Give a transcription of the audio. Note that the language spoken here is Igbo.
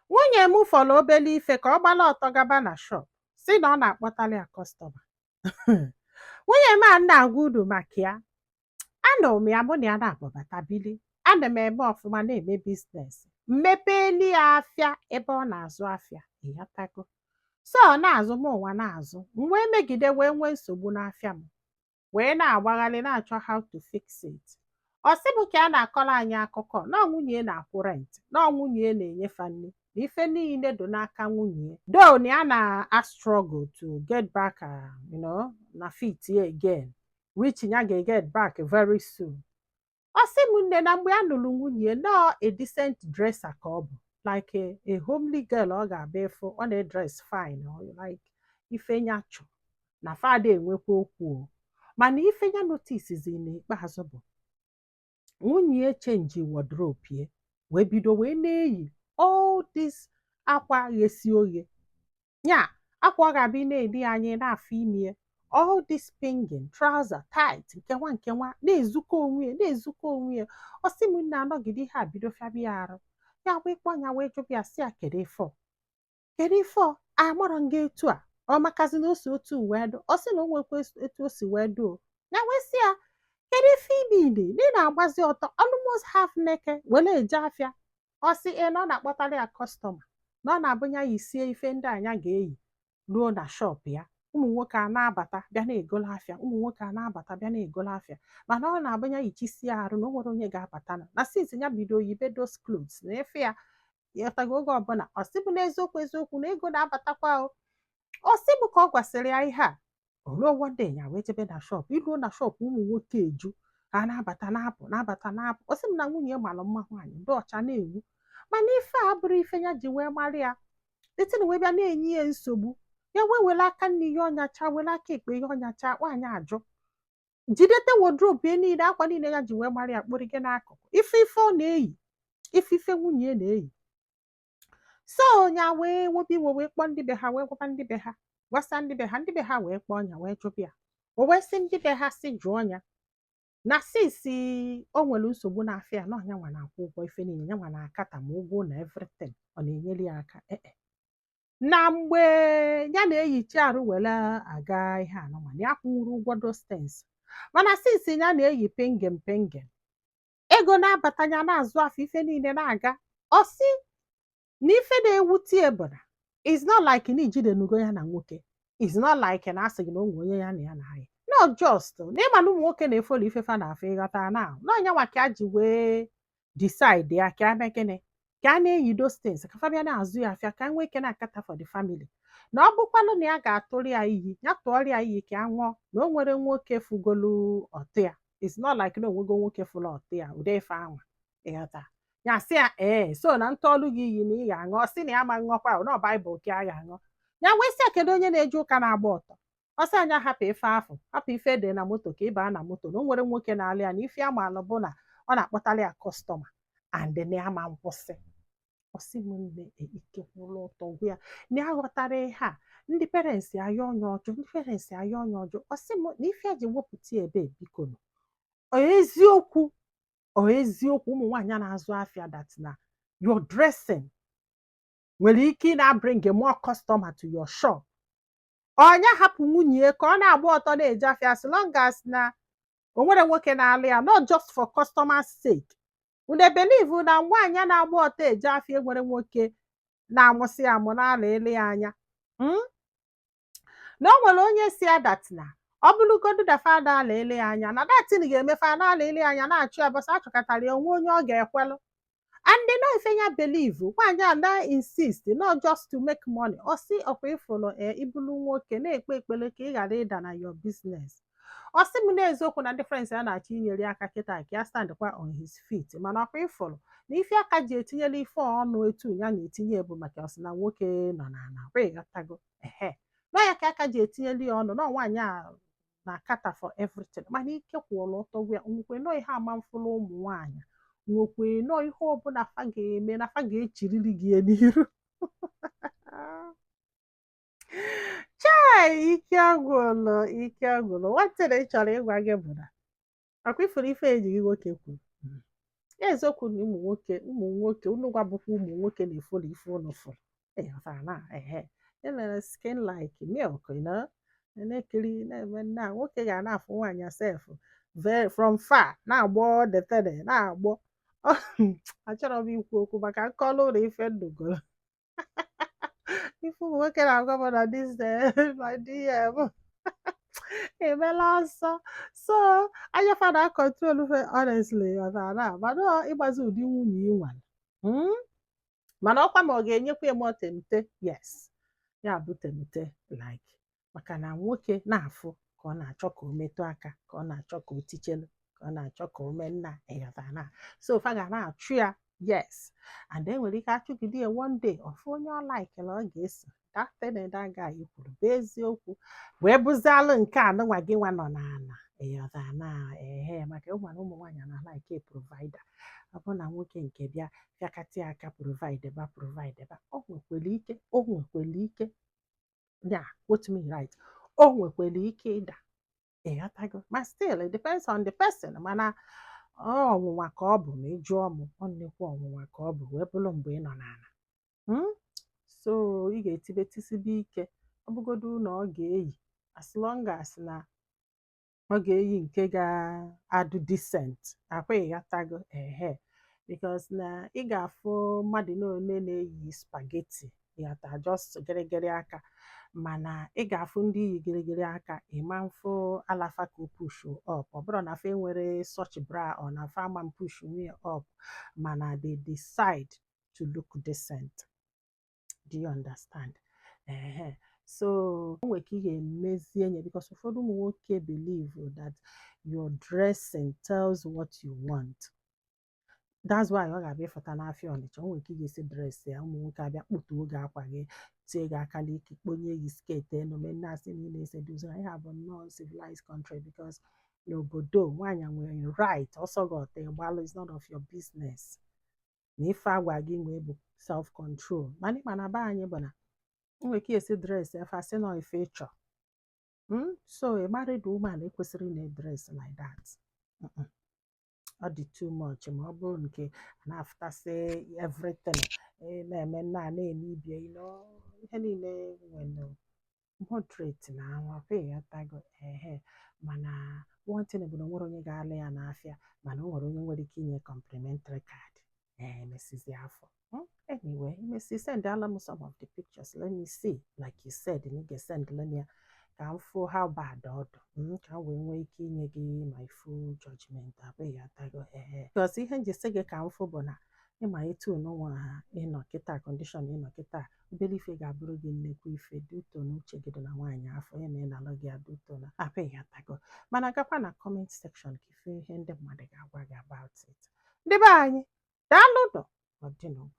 Nwunye m fọrọ obele ife ka ọ gbala ọtọ gaba na shop, si na ọ na-akpọtali ya customer. Nwunye m a na-agwa unu maka ya, anọ m ya, mụ na ya na-akpọbata bili, ana m eme ọfụma, na-eme business, mmepeeli ya afịa ebe ọ na-azụ afịa, ịghọtago? So ọ na-azụ m, ụwa na-azụ m, wee megide, wee nwee nsogbu n'afịa m, wee na-agbagharị na-achọ how to fix it. Ọ sị m ka a na-akọrọ anyị akụkọ na nwunye na-akwụ rent, na nwunye na-enyefa nri, na ife niile dị n'aka nwunye do, na ya na-a struggle to get back na feet ya again, which ya ga-get back very soon. Ọ sị m nne, na mgbe a nụrụ nwunye, nọọ a decent dresser ka ọ bụ, like a homely girl. Ọ ga-abịa ịfụ ọ na-edress fine, or like ife ya chọ na fada enwekwa okwu o. Mana ife ya notice n'ikpeazụ bụ nwunye ya change wardrobe ya, wee bido wee na-eyi all this akwa ghesi oghe ya, akwa ọ ga-abịa na-edi anya na-afụ ime ya, all this pinging trouser tight, nkewa nkewa, na-ezukọ onwe ya, na-ezukọ onwe ya. Ọ sị m nna, anọgide ihe a bido fịaba ya arụ. Ya wee kpọọ ya, wee jụbịa ya, sị ya, kedu ife ọ, kedu ife ọ amarọ nga etu a ọ makazi na o si otu wee dụ? Ọ sị na o nwekwa etu o si wee dụ o. Ya wee sị ya, kedu ife ime na ị na-agbazi ọtọ almost half naked were eje afịa? Ọ sị ee, na ọ na-akpọtara ya customer, na ọ na-abụ ya yisie ife ndị anya ga-eyi ruo na shop ya, ụmụ nwoke a na-abata bịa na-egolo afịa, ụmụ nwoke a na-abata bịa na-egolo afịa. Mana ọ na-abụ ya yichisie arụ, na o nwere onye ga-abata na since ya bido yibe those clothes na efe ya yọtago oge ọbụla. Ọ sị bụ n'eziokwu eziokwu na ego na-abatakwa o. Ọ sị bụ ka ọ gwasịrị ya ihe a, o ruo one day, ya wee jebe na shop. Iruo na shop, ụmụ nwoke eju, ha na-abata na-apụ, na-abata na-apụ. Ọ sị m na nwunye malụ mma, nwaanyị dị ọcha na-enwu, mana ife a bụrụ ife ya ji wee mara ya etin, wee bịa na-enye ya nsogbu. Ya wee were aka nne ya ọnyacha, were aka ekpe ya ọnyacha. Nwaanyị ajụ jidete wardrobe ya niile, akwa niile ya ji wee mara ya, kporige n'akụkụ ife ife ọ na-eyi, ife ife nwunye ya na-eyi. So ya wee wobi iwe, wee kpọọ ndị be ha, wee gwaba ndị be ha, gwasa ndị be ha. Ndị be ha wee kpọọ ya, wee jụbịa ya. O wee sị ndị be ha sị jụọ ya na since o nwere nsogbu n'afịa, na ọnya nwa na-akwụ ụgwọ ife niile, ya nwa na-akata ma ụgwọ na everything, ọ na-enyere ya aka ee na mgbe ya na-eyichi arụ were aga ihe anụnwa, na ya kwụnwuru ụgwọ those things. Mana since ya na-eyi pingin pingin, ego na-abata, ya na-azụ afọ, ife niile na-aga. Ọ sị na ife na-ewute ya bụ na it's not like na ijidenugo ya na nwoke, it's not like na asị gị na o nwe onye ya na ya na-ayị, not just na ịma na ụmụ nwoke na-efolo ifefa na afọ, ịghọta? Na ọnya nwa ka a ji wee decide ya ka a mee gịnị, ka a na-eyi those things, ka fa bịa na-azụ ya afịa, ka nwee ike na-akata for the family. Na ọ bụkwanụ na ya ga-atụrụ ya iyi, ya tụọrọ ya iyi ka a ṅụọ, na o nwere nwoke fugolu ọtụ ya. It's not like na onwego nwoke fụrụ ọtụ ya, ụdị ife anwa, ịghọta? Ya sị ya ee, so na ntọọlụ gị iyi na ị ga-aṅụ. Ọ sị na ya ma ṅụọkwa, na Baịbụl ka a ga-aṅụ. Ya wee sị ya, kedu onye na-eje ụka na-agba ọtọ? Ọ sị anya hapụ ife afụ, hapụ ife dị na moto, ka ị baa na moto, na o nwere nwoke na-alụ ya, na ife ya malụ bụ na ọ na-akpọtara ya customer and na ya ma nkwụsị. Ọ sị m nne, ike kwụrụ ọtọ gwa ya na ya ghọtara ihe a. Ndị parents ayọ ọnya ọjụ, ndị parents ayọ ọnya ọjụ. Ọ sị m na ife a ji wepụta ya ebe, biko nụ, ọ eziokwu, ọ eziokwu, ụmụ nwaanyị na-azụ afịa, that na your dressing nwere ike ị na-bring more customer to your shop. Ọnya hapụ nwunye ya ka ọ na-agba ọtọ na-eje afịa, as long as na o nwere nwoke na-alụ ya, not just for customers' sake. Unu believe na nwaanyị na-agba ọtọ eje afịa nwere nwoke na-amụsị amụ na-ala ele ya anya? Na o nwere onye si ya that na ọ bụrụgodu na fada ala ele ya anya, na datin ga-emefe a na-ala ele ya anya, na-achụ ya bọsọ achọkọtara ya onwe onye ọ ga-ekwelụ. And no ife ya believe, nwaanyị a na insist not just to make money. Ọ sị ọkwa ịfụlụ e ibulu nwoke na-ekpe ekpere ka ị ghara ịda na your business. Ọ sị m n'eziokwu na ndị friends ya na-achọ inyere ya aka kịta ka ya stand kwa on his feet. Mana ọkwa ịfụlụ na ife aka ji etinyela ife ọnụ etu ya na-etinye bụ maka ọsị na nwoke nọ n'ala kwa, ịghọtago? Ehe, na ya ka aka ji etinyela ya ọnụ na nwaanyị a na-akata for everything. Mana ike kwụrụ ọtọ gwa ya nwekwe nọọ ihe ama mfụlụ ụmụ nwaanyị nwekwe nọọ ihe ọbụla fa ga-eme na fa ga-echiriri gị ya n'iru. Chai, ike agwụlụ, ike agwụlụ. Nwantịrị ị chọrọ ịgwa gị bụ na ọkwa ifuru ife enyi gị nwoke kwuru. Eziokwu na ụmụ nwoke unu gwa bụkwa ụmụ nwoke na-efolu ife unu fụrụ, ịghọtara na ehe enwere skin like milk, na-ekiri na-eme nna nwoke ga na-afụ nwaanyị sef from far, na-agbọ detene na-agbọ. Achọrọ m ikwu okwu maka nkọlụ ụlọ ife ndụgoro ife ụmụ nwoke na-agwa m na this my DM emela ọsọ. So anya fa na control fe, honestly, ọ na mana ịgbazi ụdị nwunye ị nwere. Mana ọkwa ma ọ ga-enyekwa ya mọ temte, yes, ya bụ temte like, maka na nwoke na-afụ ka ọ na-achọ ka o metụ aka, ka ọ na-achọ ka o tichelu, ka ọ na-achọ ka o mee nna, ịghọtara na so fa ga na-achụ ya. Yes, and e nwere ike achụgide ya, one day ọfụ onye ọ likela, ọ ga-eso. That thing that guy kwuru bụ eziokwu, wee bụzialụ nke a nụnwa gị nwa nọ n'ala, ịghọtara na ehe, maka ụmụ ụmụ nwaanyị na like provider. Ọ bụ na nwoke nke bịa bịakatị aka provide ba, provide ba, o nwekwere ike ya, quote me right, o nwekwere ike ịda, ịghọtago? Ma still it depends on the person. Mana ọ ọnwụnwa ka ọ bụ. Ma ị jụọ m, ọ nnekwu ọnwụnwa ka ọ bụ, wee bụrụ mgbe ị nọ n'ala. So ị ga-etibe tisibe ike. Ọ bụgodu na ọ ga-eyi, as long as na ọ ga-eyi nke ga-adụ decent akwa, ịghọtago? Ehe, because na ị ga-afụ mmadụ na one na-eyi spaghetti, ịghọta, just gịrịgịrị aka, mana ị ga-afụ ndị yi gịrịgịrị aka, ịma mfụ alafa ka o push up. Ọ bụrụ na fa enwere such bra or na fa ama push nwunye up, mana they decide to look decent. Do you understand? Ehe, so o nwere ka ị ga-emezie nye, because ụfọdụ ụmụ nwoke believe that your dressing tells what you want. That's why ọ ga-abịa ịfụta n'afịa Ọnịcha, o nwere ka ị ga-esi dress ya, ụmụ nwoke abịa kpụtuo gị akwa gị, tie gị aka n'ike, kponye gị skirt elu, mee nne asị na ị na-eseduzi. Ihe a bụ nnọọ civilized country, because n'obodo nwaanyị nwere right ọsọ gị ọtọ ịgbalụ is none of your business, na ife agwa gị nwee bụ self control. Mana ịma na be anyị bụ na o nwere ka esi dress efe asị nọ ife ịchọ. So a married woman ekwesịrị ị na-dress like that. Ọ dị too much. Ma ọ bụrụ nke a na-afụtasị everything, na-eme nna na-eme ibie, ihe niile nwere moderate na anwa kwa, ịghọtago? Ehe, mana one thing bụ na o nwere onye ga-alụ ya n'afịa, mana o nwere onye nwere ike inye complimentary card. Ee, emesizi afọ. Anyway, imesi send ala m some of the pictures, let me see. Like you said na ị ga-esend m ya ka m fụ how bad ọ dị, ka m wee nwee ike inye gị my full judgment, abụ ịghọtago? Ehe, because ihe m ji sị gị ka m fụ bụ na ịma etu n'ụwa ịnọ kịta, condition ịnọ kịta, obere ife ga-abụrụ gị nnekwu ife due to na uche gị dị na nwaanyị afọ ya na ịnalụ gị ya due to na abụ, ịghọtago? Mana gakwa na comment section ka ife ihe ndị mmadụ ga-agwa gị about it. Ndị be anyị, daalụ nọ. Ọ dị n'ụbọchị.